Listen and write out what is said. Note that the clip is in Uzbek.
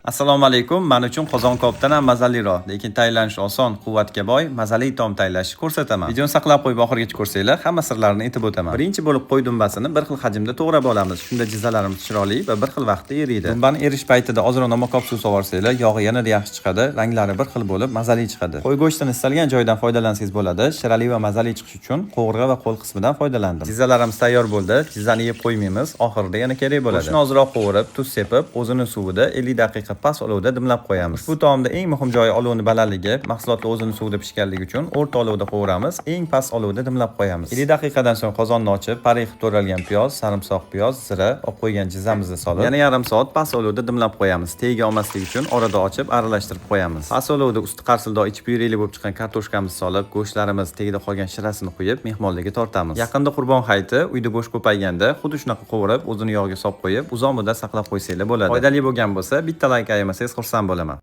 Assalomu alaykum. Men uchun qozon kabobdan ham mazaliroq, lekin tayyorlanishi oson, quvvatga boy, mazali taom tayyorlashni ko'rsataman. Videoni saqlab qo'yib oxirigacha ko'rsanglar, hamma sirlarini aytib o'taman. Birinchi bo'lib qo'y dumbasini bir xil hajmda to'g'rab olamiz. Shunda jizzalarimiz chiroyli va bir xil vaqtda eriydi. Dumbani erish paytida ozroq nomakob suv sovorsanglar, yog'i yanada yaxshi chiqadi, ranglari bir xil bo'lib, mazali chiqadi. Qo'y go'shtini istalgan joydan foydalansangiz bo'ladi. Shirali va mazali chiqishi uchun qovurg'a va qo'l qismidan foydalandim. Jizzalarimiz tayyor bo'ldi. Jizzani yeb qo'ymaymiz, oxirida yana kerak bo'ladi. Go'shtni ozroq qovurib, tuz sepib, o'zini suvida 50 daqiqa past olovda dimlab qo'yamiz. Bu taomda eng muhim joyi olovni balandligi, mahsulotlar o'zini suvida pishganligi uchun o'rta olovda qovuramiz, eng past olovda dimlab qo'yamiz. 50 daqiqadan so'ng qozonni ochib, parij qilib to'ralgan piyoz, sarimsoq piyoz, zira, olib qo'ygan jizzamizni solib, yana yarim soat past olovda dimlab qo'yamiz. Tagiga olmasligi uchun orada ochib aralashtirib qo'yamiz. Past olovda usti qarsildoq, ichi pyureli bo'lib chiqqan kartoshkamizni solib, go'shtlarimiz tagida qolgan shirasini quyib, mehmonlarga tortamiz. Yaqinda Qurbon hayiti, uyda go'sht ko'payganda xuddi shunaqa qovurib, o'zini yog'ga solib qo'yib, uzoq muddat saqlab qo'ysanglar bo'ladi. Foydali bo'lgan bo'lsa, bitta layk ayamasangiz, xursand bo'laman.